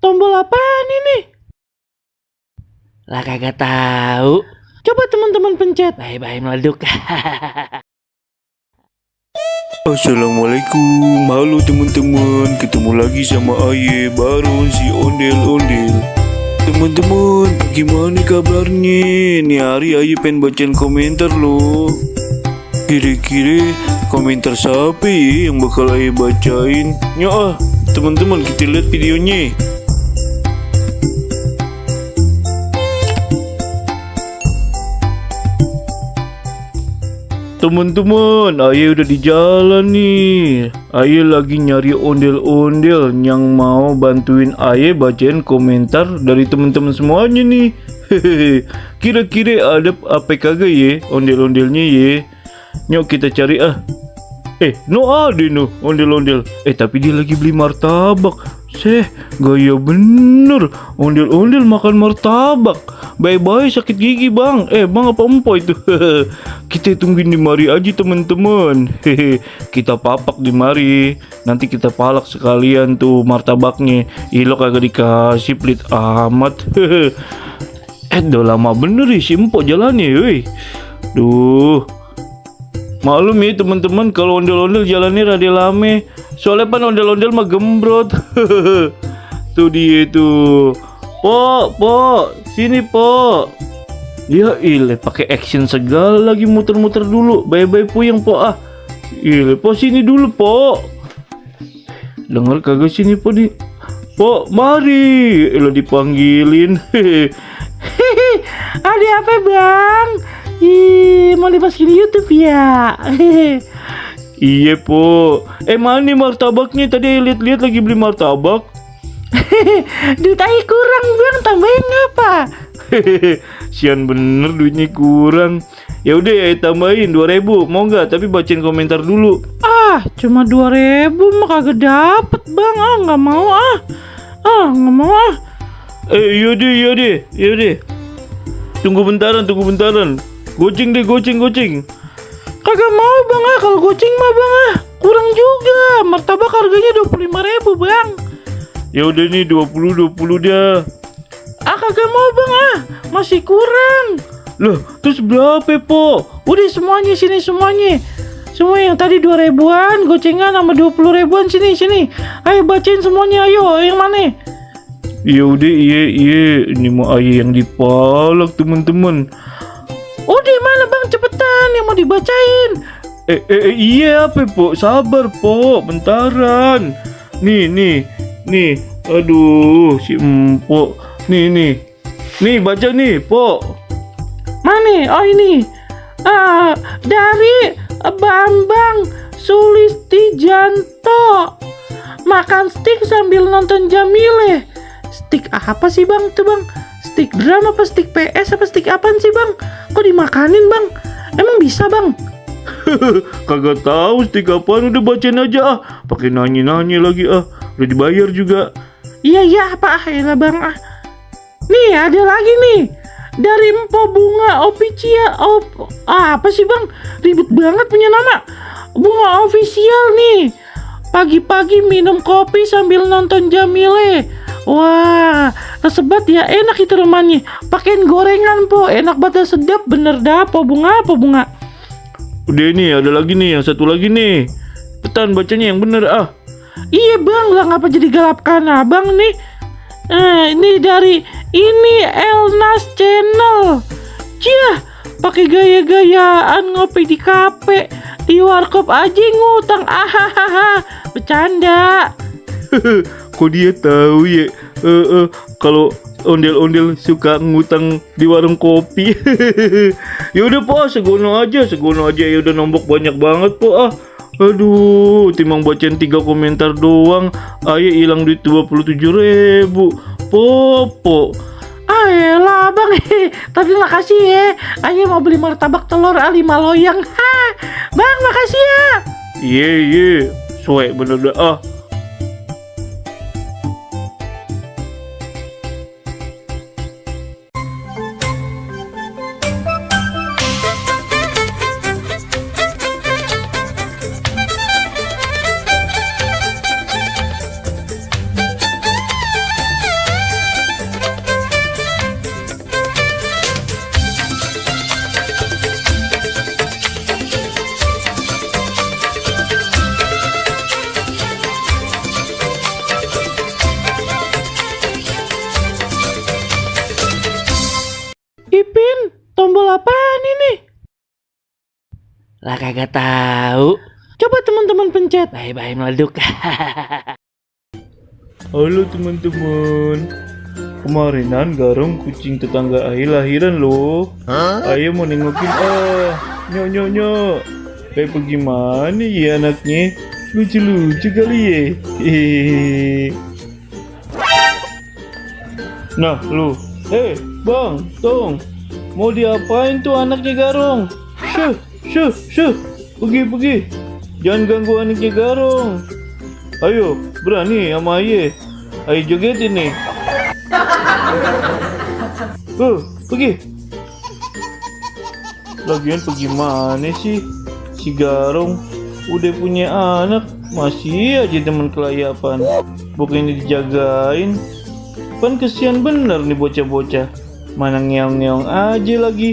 Tombol apaan ini? Lah kagak tahu. Coba teman-teman pencet. Bye-bye meleduk. Assalamualaikum, halo teman-teman, ketemu lagi sama Aye baru si ondel-ondel. Teman-teman, gimana kabarnya? Nih hari Aye pengen bacain komentar loh. Kira-kira komentar siapa ya yang bakal Aye bacain? Nyo teman-teman kita lihat videonya. Teman-teman, Aye udah di jalan nih. Aye lagi nyari ondel-ondel yang mau bantuin Aye bacain komentar dari teman-teman semuanya nih. Hehehe. Kira-kira ada apa kagak ya ondel-ondelnya ya? Nyok kita cari ah. No ada no ondel-ondel. Tapi dia lagi beli martabak. Gaya bener. Ondel-ondel makan martabak. Bye-bye sakit gigi bang. Bang apa empo itu? Kita tungguin di mari aja teman-teman. Kita papak di mari. Nanti kita palak sekalian tuh martabaknya. Lo kagak dikasih pelit amat. Udah lama bener ya si empo jalannya weh. Duh. Maklum ya teman-teman kalau ondel-ondel jalannya rada lame. Soalnya pan ondel-ondel mah gembrot. Tuh dia tuh. Po, sini po. Ya ile pakai action segala lagi muter-muter dulu. Bye-bye puyeng po ah. Ile po sini dulu po. Dengar kagak sini po di. Po, mari. Lo dipanggilin. Ada apa bang? Mau dimasukin YouTube ya? Iya po. Mana martabaknya? Tadi lihat-lihat lagi beli martabak. Duit aja kurang bang, tambahin apa? Sian bener duitnya kurang. Ya udah ya tambahin 2.000. Mau nggak? Tapi bacain komentar dulu. Cuma 2.000 mah kagak dapet bang. Nggak mau nggak mau Yaudah. Tunggu bentaran. Goceng deh. Kagak mau bang kalau goceng mah bang kurang juga. Martabak harganya 25.000 bang. Ya udah nih 20 dah. Kagak mau bang masih kurang. Loh, terus berapa po? Udah semuanya sini semuanya. Semua yang tadi 2.000-an, gocengan sama 20.000-an sini. Ayo bacain semuanya ayo, yang mana? Ya udah iya. Ini mau Aye yang dipalak teman-teman. Udah mana bang cepetan yang mau dibacain. Iya apa po? Sabar po, bentaran. Nih. Aduh, si empok. Nih, baca nih, po. Mana? Oh ini. Dari Bambang Sulistijanto. Makan stik sambil nonton Jamile. Stik apa sih bang tuh bang? Stik drum apa stik PS apa stik apaan sih bang? Kok dimakanin bang? Emang bisa bang? Kagak tahu stik apaan, udah bacain aja pakai nanya lagi udah dibayar juga. Iya apa ya bang Nih ada lagi nih dari Empo Bunga Official. Apa sih bang? Ribet banget punya nama. Bunga Official nih. Pagi-pagi minum kopi sambil nonton Jamile. Wah, sebat ya, enak itu rumahnya. Pakein gorengan po, enak banget, sedap bener dah. Po bunga. Udah nih, ada lagi nih, yang satu lagi nih. Petan bacanya yang bener Iya bang, lah ngapa jadi galapkan abang nih? Ini dari Elnas Channel. Pakai gaya-gayaan ngopi di kafe, di warkop aja ngutang. Bercanda. Kok dia tahu ya? Kalau ondel-ondel suka ngutang di warung kopi. Ya udah po, segono aja ya udah nombok banyak banget po Aduh, timang bacain 3 komentar doang, Aye hilang duit 27.000. Po. Ayolah bang, tapi makasih ya. Aye mau beli martabak telur 5 loyang. Bang makasih ya. Iya, suwe bener dah Lah kagak tahu. Coba teman-teman pencet. Bye-bye meleduk. Halo teman-teman. Kemarinan Garong kucing tetangga Aye lahiran loh. Aye mau nengokin Nyok nyok nyok. Kayak bagaimana ya anaknya? Lucu-lucu kali ya. Hehehe. Nah lu, bang, Tong, mau diapain tuh anaknya Garong? Syuh, pergi, jangan ganggu anaknya Garong. Ayo, berani sama Aye, Aye jogetin nih. Pergi. Lagian bagaimana sih si Garong udah punya anak masih aja teman kelayapan, bukannya dijagain. Kan kesian bener nih bocah-bocah, mana ngeong-ngeong aja lagi.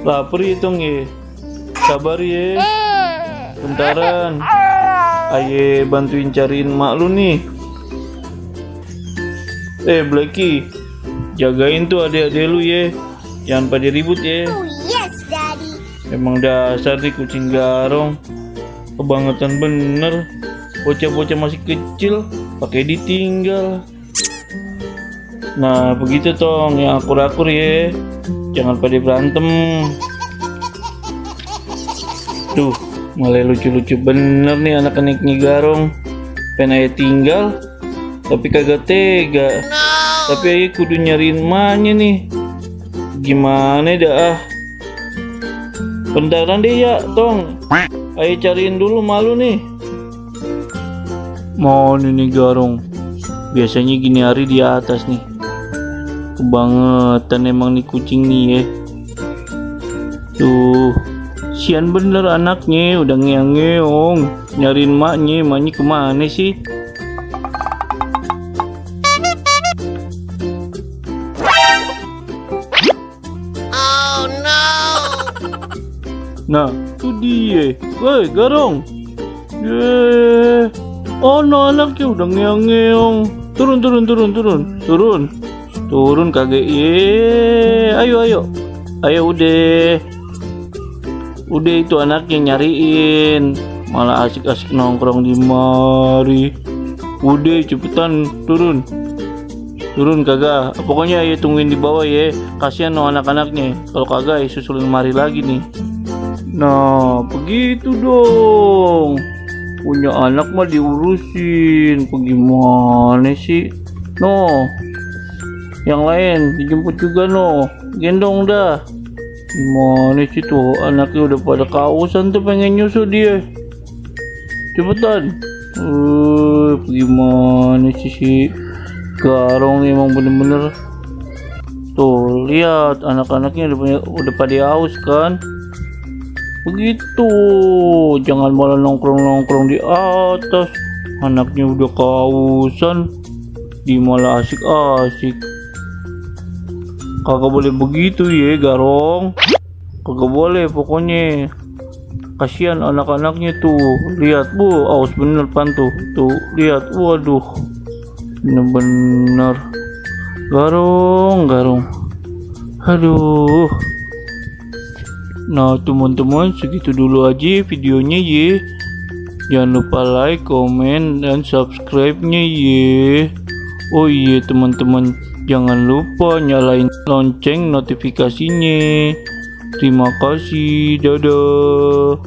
Lapar ya Tong ya, sabar ya, bentaran. Aye bantuin cariin mak lu nih. Blacky, jagain tuh adik-adik lu ya, jangan pada ribut ya. Oh yes, Daddy. Emang dasar nih kucing Garong, kebangetan bener. Bocah-bocah masih kecil, pakai ditinggal. Nah begitu Tong, yang akur-akur ya, jangan pada berantem. Tuh, malah lucu-lucu bener nih anak-anaknya Garong. Pengen Aye tinggal, tapi kagak tega. Tapi Aye kudu nyariin emaknya nih. Gimana dah Bentaran deh ya Tong, Aye cariin dulu malu nih. Mau nih Garong, biasanya gini hari di atas nih. Kebangetan emang nih kucing nih ya. Tuh, sian bener anaknya udah ngeong-ngeong nyariin maknya kemana sih? Oh no. Nah, tuh dia. Woi, Garong. Oh no, anaknya udah ngeong-ngeong. Turun kagak. Ayo. Udah itu anaknya nyariin. Malah asik-asik nongkrong di mari. Udah cepetan turun kagak. Pokoknya ya tungguin di bawah ya. Kasihan no anak-anaknya. Kalau kagak ya susulin mari lagi nih. Nah, begitu dong. Punya anak mah diurusin. Bagaimana sih? No. Yang lain dijemput juga no. Gendong dah. Gimana sih tuh anaknya udah pada kausan tuh pengen nyusu dia. Cepetan. Gimana sih Garong emang bener-bener. Tuh lihat anak-anaknya udah pada haus kan. Begitu, jangan malah nongkrong di atas. Anaknya udah kehausan, di malah asik-asik. Kagak boleh begitu ya Garong. Kagak boleh pokoknya. Kasihan anak-anaknya tuh. Lihat bu, aus bener pan tuh. Tuh lihat, waduh. Bener-bener. Garong. Aduh. Nah teman-teman, segitu dulu aja videonya ya. Jangan lupa like, komen, dan subscribe-nya ya. Oh iya teman-teman, jangan lupa nyalain lonceng notifikasinya. Terima kasih, dadah.